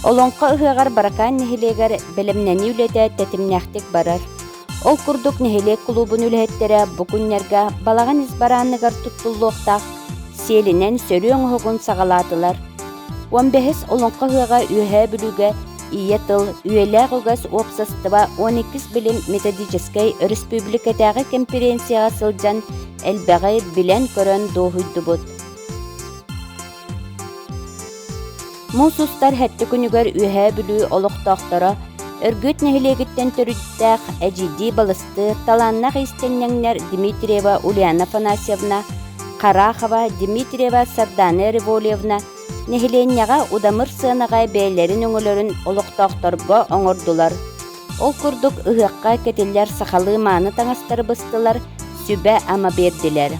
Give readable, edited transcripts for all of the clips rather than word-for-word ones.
Олоҥхо ыһыаҕар Баракаан нэһилиэгэр бэлэмнэнии үлэтэ тэтимнээхтик барар. Ол курдук нэһилиэк кулуубун үлэһиттэрэ бу күннэргэ балаҕан ис барааныгар туттуллуохтаах сиэлинэн сөрүө оҥоһугун саҕалаатылар. Уон бэһис Олоҥхо ыһыаҕа Үөһээ Бүлүүгэ Ийэ тыл, үйэлээх үгэс уопсастыба 12 билим методическай өрөспүүбүлүкэтээҕи кэмпириэнсийэҕэ сылдьан элбэҕи билэн-көрөн дуоһуйдубут. Муус устар сэттэ күнүгэр Үөһээ Бүлүү олохтоохторо Өргүөт нэһилиэгиттэн төрүттээх эдьиийдии балысты, талааннаах иистэнньэҥнэр Дмитриева Ульяна Афанасьевна, Харахова, Дмитриева Сардана Револьевна нэһилиэнньэҕэ удамыр сыанаҕа бэйэлэрин өҥөлөрүн олохтоохторго оҥордулар. Ол курдук ыһыахха кэтиллэр сахалыы мааны таҥастары быстылар, сүбэ-ама биэрдилэр.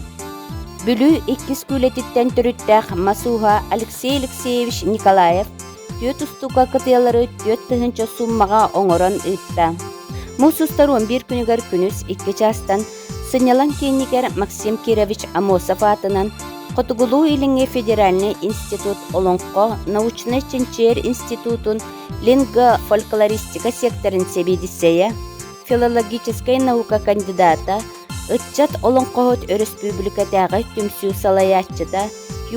Бүлүү иккис күүлэтиттэн төрүттээх мас ууһа Алексей Алексеевич Николаев түөрт устуука кытыйалары 4000 сууммаҕа оҥорон ыытта. Муус устар 11 күнүгэр күнүс 2 чаастан сынньалаҥ киинигэр Максим Кирович Аммосов аатынан Хотугулуу-Илиҥҥи федеральнай институт Олоҥхо научнай-чинчийэр институтун линго-фольклористика секторын сэбиэдиссэйэ, филологическай наука кандидата, ыччат олоҥхоһут өрөспүүбүлүкэтээҕи түмсүү салайааччыта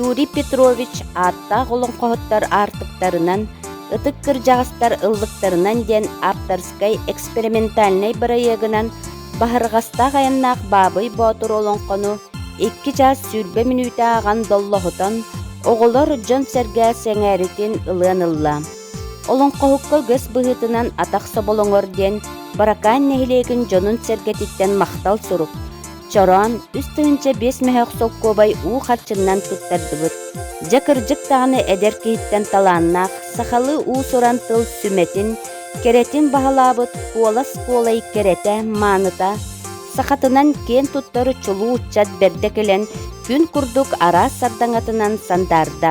Юрий Петрович ааттаах олоҥхоһуттар аартыктарынан, ытык кырдьаҕастар ыллыктарынан диэн ааптарскай экспериментальнай бырайыагынан Баһырҕастаах айаннаах Баабый Боотур олоҥхону 2 чаас 20 мүнүүтэ ааҕан доллоһутан, оҕолор дьон-сэргэ сэҥээритин ылыан ылла. Олоҥхоһукка үгэс быһыытынан атах соболоҥор диэн Баракаан нэһилиэгин дьонун-сэргэтиттэн махтал сурук, чороон 3 5 мөһөөх солкуобай уу харчыннан туттардыбыт. Дьэ кырдьык даҕаны эдэр киһиттэн талааннаах, сахалыы уус-уран тыл сүмэтин, кэрэтин баһылаабыт куолас куолай кэрэтэ, мааныта, сахатынан киэн туттар чулуу ыччат бэрдэ кэлэн күн курдук араас сардаҥатынан сандаарда.